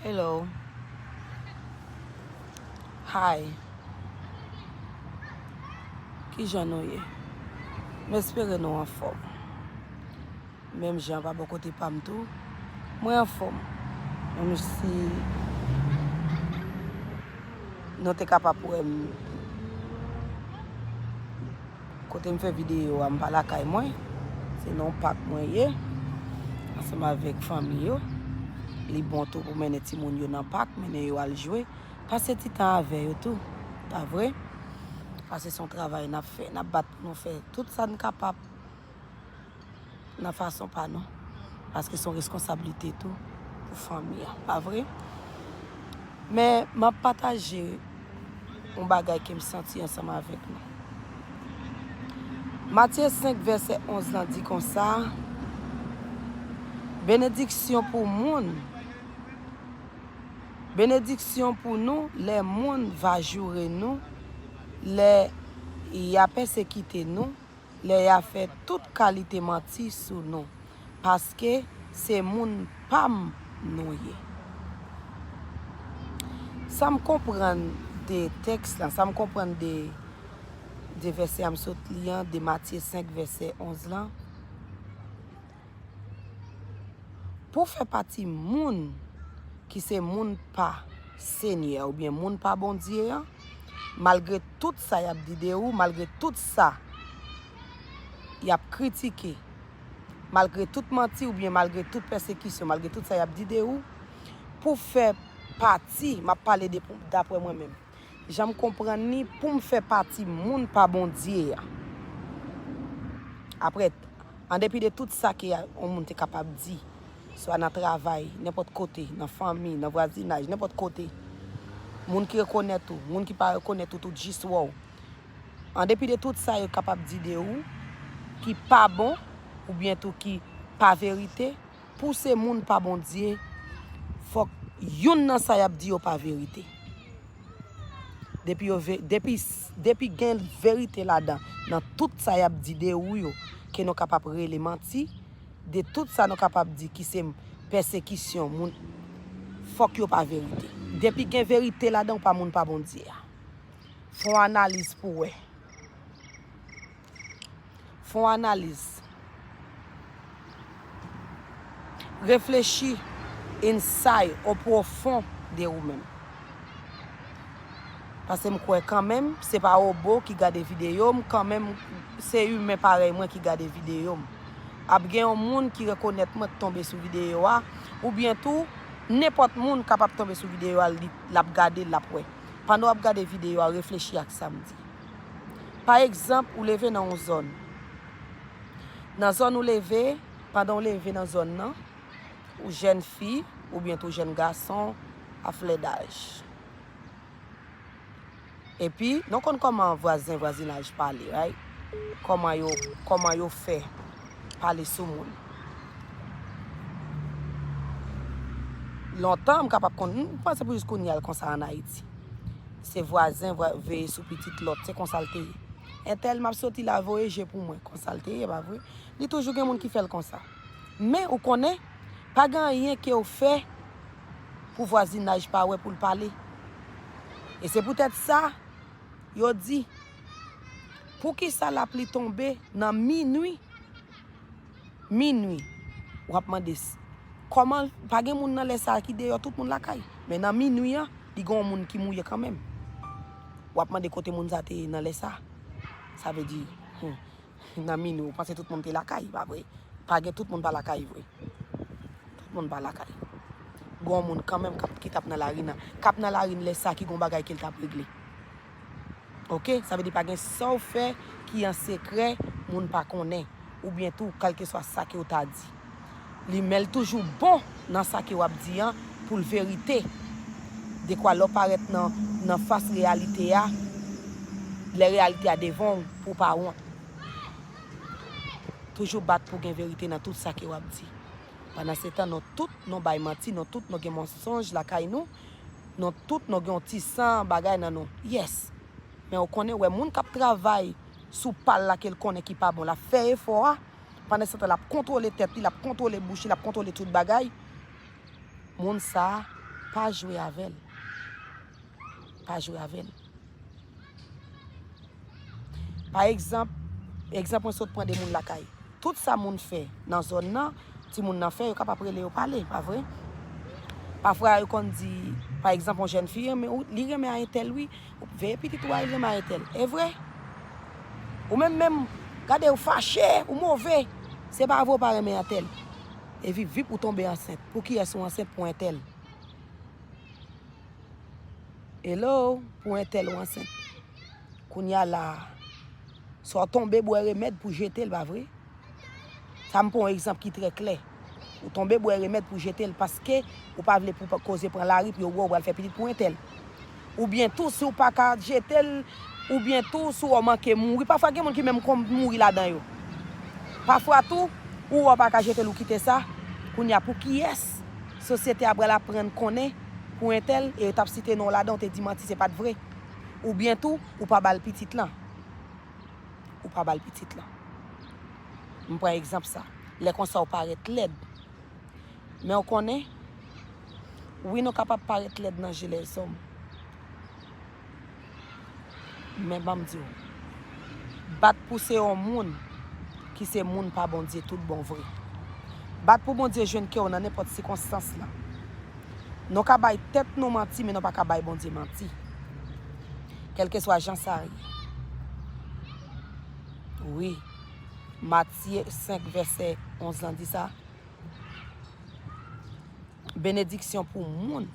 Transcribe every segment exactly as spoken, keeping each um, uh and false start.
Hello. Hi. Kijan nou ye? M espere nou anfòm. Menm jan pa bò kote pa m tou. Mwen anfòm. Menm si nou te kapab wè m kote m fè videyo a, m pa lakay mwen. Se nan yon pak mwen ye, ansanm avèk fanmi yo. Li bon tou pou mennen timoun yo nan pak, mennen yo al jwe. Pase ti tan avè yo tou, pa vre? Paske se yon travay n ap fè, n ap bat pou nou fè tout sa n kapab nan fason pa nou. Paske se yon reskonsablite tou pou fanmi an, pa vre? Men m ap pataje yon bagay ke m santi ansanm avèk nou. Matye senk vèsè onz lan di konsa, benediksyon pou moun, benediksyon pou nou lè moun va joure nou, lè y a pèsekite nou, lè y a fè tout kalite manti sou nou, paske se moun pa m nou ye. Sa m konprann de tèks lan, sa m konprann de, de vèsè a m sot li an, de Matye senk vèsè onz lan, pou fè pati moun ki se moun pa Senyè oubyen moun pa Bondye an, malgre tout sa y ap di de ou, malgre tout sa y ap kritike, malgre tout manti oubyen malgre tout pèsekisyon, malgre tout sa y ap di de ou, pou fè pati, m ap pale de pou, daprè mwen menm, jan m konprann li, pou m fè pati moun pa Bondye a. Apre, an depi de tout sa ke yon moun te kapab di, swa nan travay, nenpòt kote, nan fanmi, nan vwazinaj, nenpòt kote, moun ki rekonèt ou, moun ki pa rekonèt ou, tout jis wè w. An depi de tout sa yo kapab di de ou, ki pa bon, oubyen tou ki pa verite, pou se moun pa Bondye, fòk youn nan sa y ap di yo pa verite. Depi yo ve-, depi, depi gen verite ladan, nan tout sa y ap di de ou yo, ke nou kapab rele manti, de tout sa nou kapab di ki se pèsekisyon, moun, fòk yo pa verite. Depi gen verite ladan, ou pa moun pa Bondye a. Fè yon analiz pou w wè. Fè yon analiz. Reflechi inside, o pwofon de ou menm. Paske m kwè kanmenm, se pa wobo ki gade videyo m, kanmenm se imen parèy mwen ki gade videyo m. Ap gen yon moun ki rekonèt mwen k tonbe sou videyo a, oubyen tou, nenpòt moun kapab tonbe sou videyo a, li, l ap gade, l ap wè. Pandan w ap gade videyo a, reflechi ak sa m di. Pa egzanp, ou leve nan yon zòn. Nan zòn ou leve, pandan w leve nan zòn nan, ou jèn fi, oubyen tou jèn gason, a flè daj. Epi, nou konn kòman vwazen, vwazinaj pale, right? Kòman yo, kòman yo fè pale sou moun. Lontan, m kapab konn, m panse pou jis kounye a l konsa ann Ayiti. Se vwazen vwa-, veye sou pitit lòt, se konsa l te ye. Entèl, m ap soti la, voye je pou mwen, konsa l te ye, pa vre? Li toujou gen moun ki fè l konsa. Men, ou konnen, pa gen anyen ke w fè pou vwazinaj pa wè pou l pale. E se poutèt sa, yo di, poukisa lapli tonbe nan minwi? Minwi. W ap mande, s-, kòman, pa gen moun nan lè sa a ki deyò, tout moun lakay. Men nan minwi an, li gen yon moun ki mouye kanmenm. W ap mande kote moun sa te ye nan lè sa a. Sa vle di, hmm, nan minwi, ou panse tout moun te lakay, pa vre? Pa gen, tout moun pa lakay vre. Tout moun pa lakay. Gen yon moun kanmenm k ap, ki t ap nan lari nan, k ap nan lari lè sa a ki gen yon bagay ke l t ap regle. Oke? Sa vle di pa gen sa w fè ki an sekrè, moun pa konnen. Oubyen tou, kèlkeswa sa ke w ta di. Li, men l toujou bon nan sa ke w ap di an, pou l verite. Dekwa lè w parèt nan, nan fas reyalite a, lè reyalite a devan w, pou w pa wont. Toujou bat pou gen verite nan tout sa ke w ap di. Pandansetan, nou tout, nou bay manti, nou tout, nou gen mansonj lakay nou, nou tout, nou gen yon ti san bagay nan nou. Yes. Men ou konnen, wè, moun k ap travay sou pa l la ke l konnen ki pa bon, l ap fè efò a Pandan se tan, l ap kontwole tèt li, l ap kontwole bouch li, l ap kontwole tout bagay. Moun sa a, pa jwe avè l. Pa jwe avè l. Pa egzanp, egzanp mwen sot pran de moun lakay. Tout sa moun fè nan zòn nan, timoun nan fè, yo kapab rele yo pale, pa vre? Pafwa, yo konn di, pa egzanp, yon jèn fi, renmen, ou, li renmen a entèl, wi. Ou veye pitit ou a, li renmen a entèl. E vre? Ou menm menm, gade, ou fache, ou move. Se pa vre ou pa renmen entèl. E vip vip, ou tonbe ansent. Pou kiyès ou ansent? Pou entèl. Hello, pou entèl ou ansent. Kounye a la, sa w tonbe bwè remèd pou jete l, pa vre? Sa m pran yon egzanp ki trè klè. Ou tonbe bwè remèd pou jete l paske ou pa vle pou pa koze pran lari pou yo wè w pral fè pitit pou entèl. Oubyen tou, si w pa ka jete l, oubyen tou, si w wè w manke mouri. Pafwa, gen moun ki menm konn mouri ladan yo. Pafwa tou, ou wè w pa ka jete l, ou kite sa. Kounye a, pou kiyès sosyete a pral aprann konnen pou entèl, e yo t ap site non w ladan, ou te di manti, se pa t vre. Oubyen tou, ou pa ba l pitit lan. Ou pa ba l pitit lan. M pran egzanp sa. Lè konsa, ou parèt lèd. Men w konnen, wi, nou kapab parèt lèd nan je lèzòm. Men ban m di w, bat pou se yon moun ki se moun pa Bondye tout bon vre. Bat pou Bondye jwenn kè w nan nenpòt sikonstans lan. Nou ka bay tèt nou manti, men nou pa ka bay Bondye manti. Kèlkeswa jan sa ye. Wi. Matye senk vèsè onz lan di sa. Benediksyon pou moun.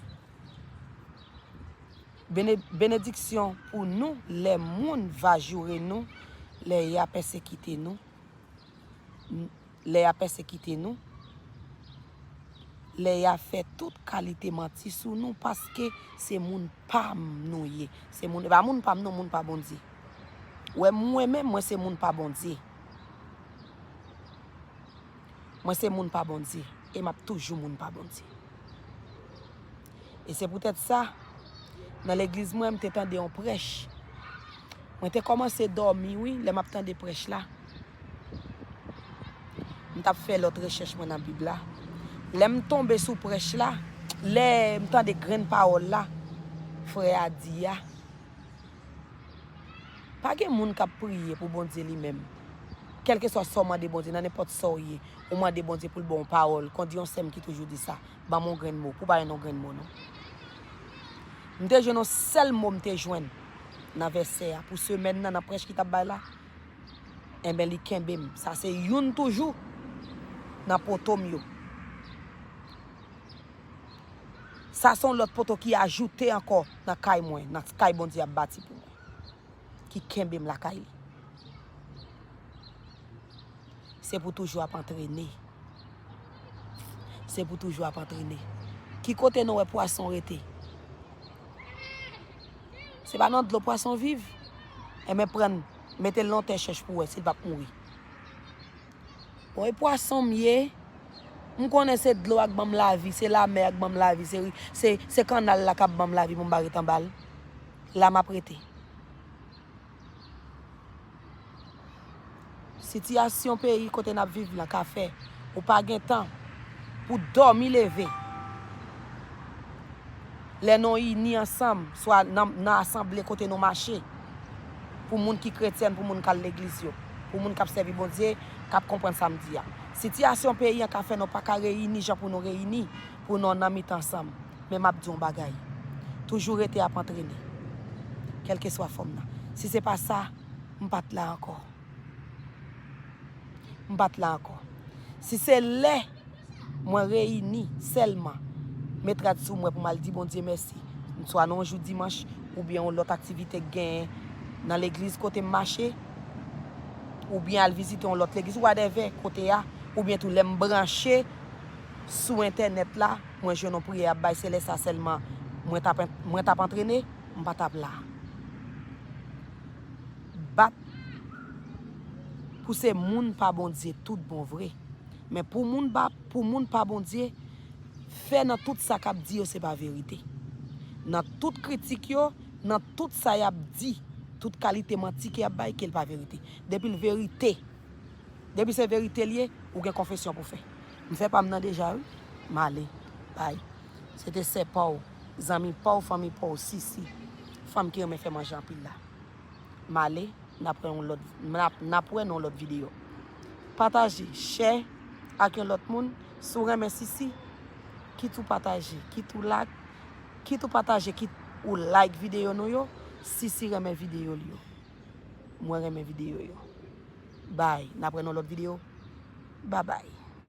Bene-, benediksyon pou nou lè moun va joure nou, lè y a pèsekite nou, n-, lè y a pèsekite nou, lè y a fè tout kalite manti sou nou, paske se moun pa m nou ye. Se moun, e pa moun pa m non, moun pa Bondye. Wè, mwen menm, mwen se moun pa Bondye. Mwen se moun pa Bondye, e m ap toujou moun pa Bondye. E se poutèt sa, nan legliz mwen, m te tande yon prèch. Mwen te kòmanse dòmi, wi, lè m ap tande prèch la. M t ap fè lòt rechèch mwen nan Bib la. Lè m tonbe sou prèch la, lè m tande grenn pawòl la, frè a di a, pa gen moun k ap priye pou Bondye li menm. Kèlkeswa sa w mande Bondye, nan nenpòt sa w ye, ou mande Bondye pou l ba w yon pawòl. Kon di yon sè m ki toujou di sa, ban m yon grenn mo, pou pa yon grenn mo non. M te jwenn yon sèl mo m te jwenn nan vèsè a pou semèn nan, nan prèch ki t ap bay la. Enben, li kenbe m. Sa se youn toujou nan poto m yo. Sa se yon lòt poto ki ajoute ankò nan kay mwen, nan kay Bondye ap bati pou mwen, ki kenbe m lakay li. Se pou toujou ap antrene. Se pou toujou ap antrene. Ki kote nou wè pwason rete? Se pa nan dlo pwason viv? Enben, pran l, mete l nan yon tè chèch pou w wè si l p ap mouri. Bon, e pwason m ye. M konnen se dlo a k ban m lavi, se lamè a k ban m lavi, se, se, se kannal la k ap ban m lavi pou m pa ret anba l. La m ap rete. Sitiyasyon peyi kote n ap viv lan ka fè ou pa gen tan pou dòmi leve. Lè nou ini ansanm, swa nan, nan asanble kote nou mache, pou moun ki kretyèn, pou moun k al legliz yo, pou moun k ap sèvi Bondye, k ap konprann sa m di a. Sitiyasyon peyi an ka fè nou pa ka reyini jan pou nou reyini, pou nou nan mitan ansanm. Men m ap di yon bagay. Toujou rete ap antrene. Kèlkeswa fòm nan. Si se pa sa, m pa t la ankò. M pa t la ankò. Si se lè mwen reyini sèlman, met rad sou mwen pou m al di Bondye mèsi, swa nan yon jou dimanch, oubyen yon lòt aktivite k genyen nan legliz kote m mache, oubyen al vizite yon lòt legliz, whatever, kote a, oubyen tou lè m branche sou entènèt la, mwen jwenn yon priyè y ap bay, se lè sa sèlman mwen t ap, mwen t ap antrene, m pa t ap la. Bat pou se moun pa Bondye tout bon vre. Men pou moun pa, pou moun pa Bondye, fè nan tout sa k ap di yo se pa verite. Nan tout kritik yo, nan tout sa y ap di, tout kalite manti ke y ap bay, ke l pa verite. Depi l verite, Depi se verite l ye, ou gen konfesyon pou fè. M fè pa m nan deja, wi. M ale. Bay. Se te sè pa w, zanmi pa w, fanmi pa w, Sisi. Fanm ki renmen fè manje anpil la. M ale, n ap wè yon lòt, n ap, n ap wè nan yon lòt videyo. Pataje, share ak yon lòt moun. Si w renmen Sisi, kit ou pataje, kit ou like, kit ou pataje, kit ou like videyo nou yo. Sisi renmen videyo l yo. Mwen renmen videyo yo. Bay, n ap wè nan lòt videyo. Babay.